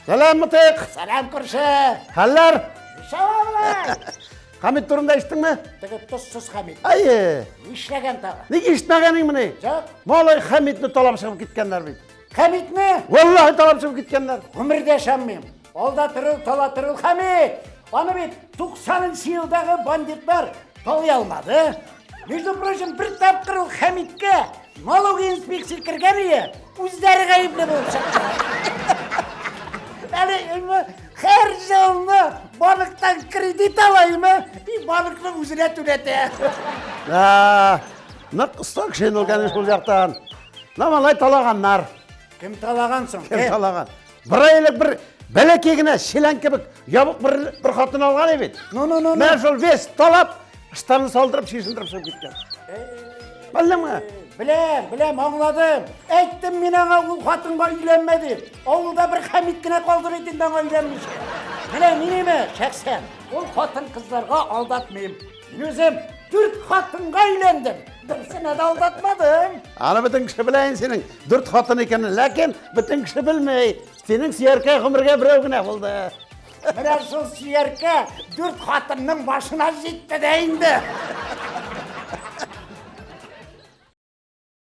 Сәлам, Мытык! Сәлам, күрше! Хәлләр? Ничего болай? Хамит турында ишеттеңме? Теге тозсыз Хамит. Әйе. Нишләгән тагы? Ник ишетмәгәнең моны? Юк. Малай Хамитны талап чыгып киткәннәр бит. Хамитны? Валлаһи талап чыгып киткәннәр. Гомердә ышанмыйм. Алдатырыл, талатырыл Хамит. Аны бит 90 елдагы бандитлар талый алмады. Между прочим, бер тапкыр ул Хәмиткә налог инспекция кергән ие, үзләре гаепле булып чыкты. Әле име, һәр елны банктан кредит ала име, и банкны үзенә түләтә. Да, нык оста кеше инде ул, конечно, ул яктан. На малай талаганнар. Кем талаган соң? Кем талаган? Бер ай элек бер бәләкәй генә челән кебек ябык бер, бер хатын алган бит. Ну, ну, ну, ну. Менә шул вес талап, штанын салдырып, чишендереп чыгып киткән. Белдеңме? Беләм, беләм, аңладым. Әйттем мин аңа ул хатынга өйләнмә дип. Авылда бер Хәмит кенә калды бит инде аңа өйләнмичә. Менә минеме, шәхсән, ул хатын-кызларга алдатмыйм. Мин үзем дүрт хатынга өйләндем. Берсенә дә алдатмадым. Аны бөтен кеше белә инде синең дүрт хатын икәнен, ләкин бөтен кеше белми. Синең сөяркә гомергә берәү генә булды. Менә шул сөяркә дүрт хатынның башына җитте дә инде.